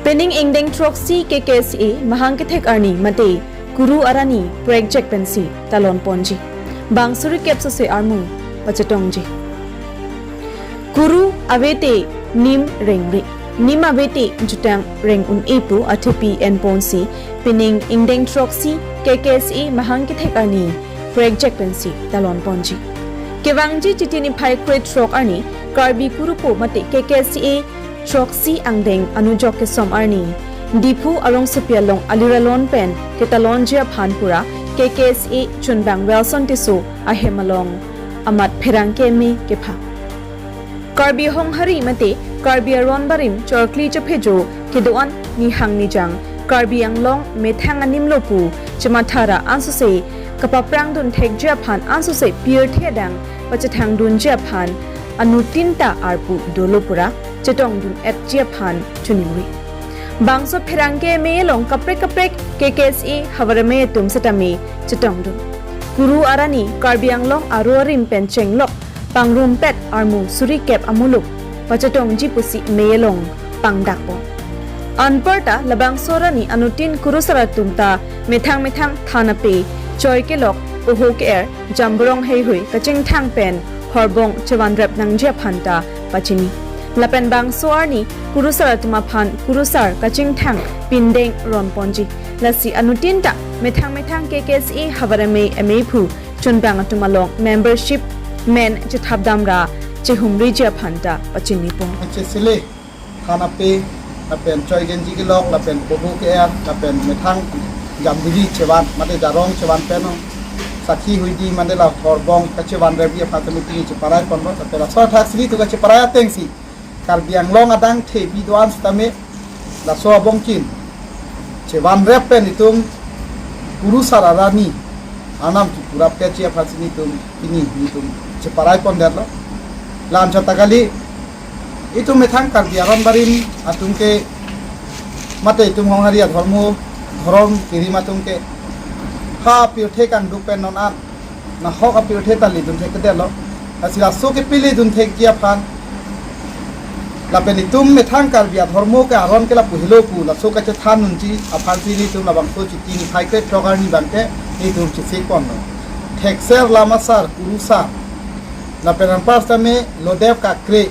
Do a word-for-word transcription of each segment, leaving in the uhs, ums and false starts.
Pining ingdeng throksi K K S A mahang kethek arni mate Kuru arani prekjak pensi talon ponji. Bang suri kep sose armu pachetongji. Kuru avete nim rengre, nim avete jutang reng un-e pu athepi enponsi pining ingdeng throksi K K S A mahang kethek arni prekjak pensi talon ponji. Kevangji Chiti niphai krethrok arni Karbi Kurupo mate K K S A throksi angdeng anujok kesom arni Diphu arongsopi along aliralon pen ketalonji aphan pura K K S A chunbang Welson Tisso ahem along amat pherangke me kepha. Karbi Honghari mate Karbi aron barim chorkli chephejo kedo-an nihang nijang Karbi Anglong methang animlo pu chemathara ansose kapaprangdun thekji aphan ansose pirthe adang pachethangdunji aphan anuttin ta arpu dolo pura chetongdun-etji aphan choningri. Bangso pherangke me along kaprek kaprek K K S A havar amei atum setame chetongdun. Kuru arani Karbi Anglong aro arim pen chenglok pangrumpet armu suri kep amuluk pachetongji pusi mei along pangdakpo. Anparta labangso arni anuttin kurusar atum ta methang methang than ape, choi kelok, poho ke-er, jamborong heihui kachingthang pen horbong chevanrep nangji aphan ta pachini. Lapen bangso arni kurusar atum aphan kurusar kachingthang pindeng ronponji. Lasi anuttin ta methang methang K K S A havar amei ameiphu chunbang atum along membership men chethapdam ra chehumriji aphan ta pachinipo. Chesele than ape, lapen choi genji kelok, lapen poho ke-er, lapen methang jamduli chevan mate jarong chevan pen sakhi huidi mate la horbong kachevanrepji aphan tame pini cheparai ponlo, lapen laso athak sili tu kacheparai atengsi Karbi Anglong adang thepi do-an setame laso abongchin chevanrep pen itum kurusar arani Arnam kipurap kechi aphansi nitum pini nitum cheparai pondetlo. La-anchot ta kali, itum methang Karbi aron barim atum ke mate itum Honghari adhormo dhorom kirim atum ke ha pirthe kangduk pen non an nahok apirthe ta ledun thekdetlo. Lasi laso ke piledun thekji aphan lapen itum methang Karbi adhormo ke aron ke lapu helo pu laso kachethan unji aphansi nitum labangso Chiti niphai krethrok arni abangke nitum chesik ponlo. Thekser lamasar kurusar lapen anpar setame lodep kakre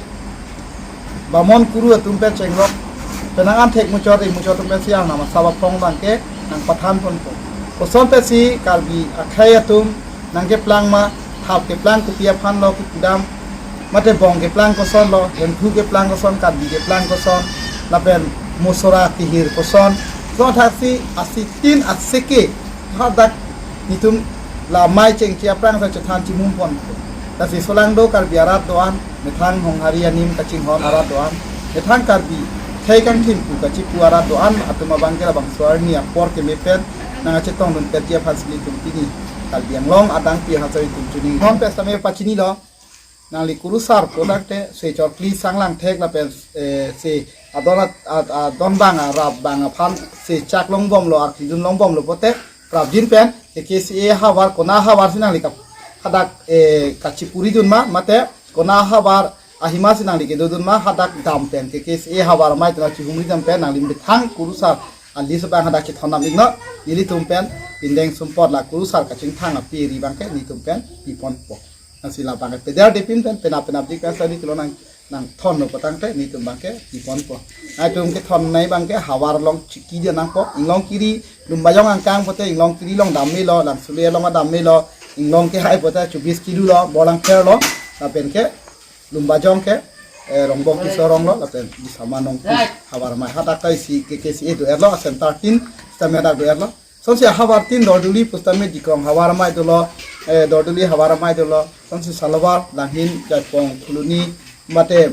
bamon kuru atum pen chenglok penang an thek muchot ri muchot atum pensi Arnam asap aphong abangke nangpathan ponpo. Koson pensi Karbi akhei atum nangkeplang ma, thap keplang kopi aphanlo kipudam, mate bong keplang kosonlo, hemphu keplang koson, Karbi keplang koson, lapen mosora kihir koson, so thaksi asitin aseke hadak nitum la mei chengche aphrang sa chethan chimum pon. Lasi solangdo Karbi arat do-an, methang Honghari anim kachinghon arat do-an, methang Karbi khei kangthim pu kachipu arat do-an atum abangke labangso arni apor keme pen nangkachetongdun petji aphansi nitum pini Karbi Anglong adang pi hachari tum chuni. Non pen setame pachinilo, nangli kurusar pu tangte se chorkli sanglang thek lapen, eh, se adon at-, ad-, adon bang arap bang aphan se chak longbomlo, arkidun longbomlo pote prapjin pen K K S A havar kona havarsi nangli kap hadak, eh, kachipuridun ma mate kona havar ahimasi nangli kedodun ma hadak dam pen K K S A havar amei atum chihumridam pen nangli methang kurusar a-list abang hadak chethondam iknon, nelitum pen pindeng sumpot la kurusar kachingthang api ri abangke nitum pen piponpo. Lasi labangke peder depin pen penap penapdik pen sadi kilo nang nangthonlo pu tangte nitum abangke piponpo. Nangtum kethon nei abangke havar along chiki dia nangpo, inglong kiri Lumbajong angkang pote inglong kiri along dam melo, Langsuli along dam melo, inglong kehai pote chubis kilo lo, Borlangpher lo, lapen ke Lumbajong ke, eh, Rongbong Tisso arong lo, lapen Bisama Nongpi havar amei hadak kaisi K K S A do-erlo, center tin setame hadak do-erlo. Sonsi havar tin Dorduli pu setame Dikrong havar amei dolo, eh, Dorduli havar amei dolo. Sonsi Salawar, Langhin, Jaipong, Phuloni, mate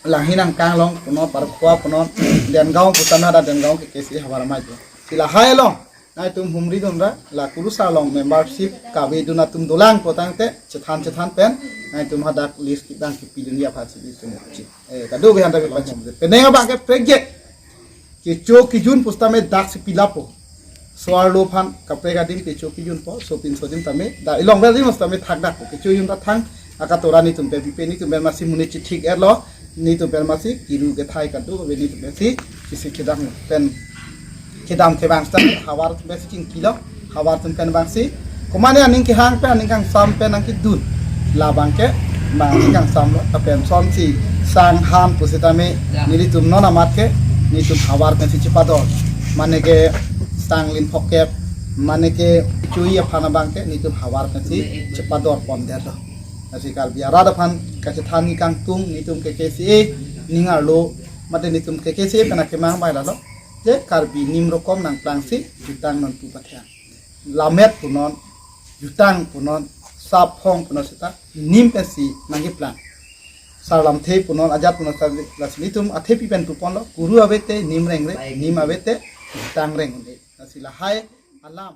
Langhin angkang along punon, Parkhua punon, Dengaon pu setame hadak Dengaon K K S A havar amei do. Si lahai along nangtum humridun ra, la kurusar along membership kavedun atum dolang pu tangte chethan chethan pen nangtum hadak list kibang kipidun ya pha si di tum. Eh, kado behan tapi pachin. Penang abangke prekjak kecho kijun pu setame daksi pilapo. So-arlo aphan kaprek adim kecho kijunpo, sopin sodim tame, dak ilong vel dim setame thakdakpo. Kecho jun ta thang, akatora nitum pen pipe, nitum pen masi monit chithik-erlo, nitum pen masi kiru kethai kado, nitum pensi Isi kedam pen kedam ke bangsi havar atum pensi chingkilo, havar atum pen bangsi komane aning kehang pen aning kangsam pen nangkedun. Labang ke bangsi kangsamlo, lapen sonsi sang han pusitame nelitum non amat ke netum havar pensi chepador. Mane ke sang lin phokep, mane ke chui aphan abang ke netum havar pensi chepador pondetlo. Lasi Karbi arat aphan kachethan kangtung netum K K C A ning arlo, mate netum K K C A pen akemang bai lalo. Je Karbi nim rokom nangplangsi jutang nonpu pathang. Lammet punon, jutang punon, saphong punon seta nim pensi nangkeplang. Sarlamthe punon, ajat punon seta, lasi netum athepi pen puponlo, kuru avete nim rengre, nim avete jutang reng un-e. Lasi lahai alam.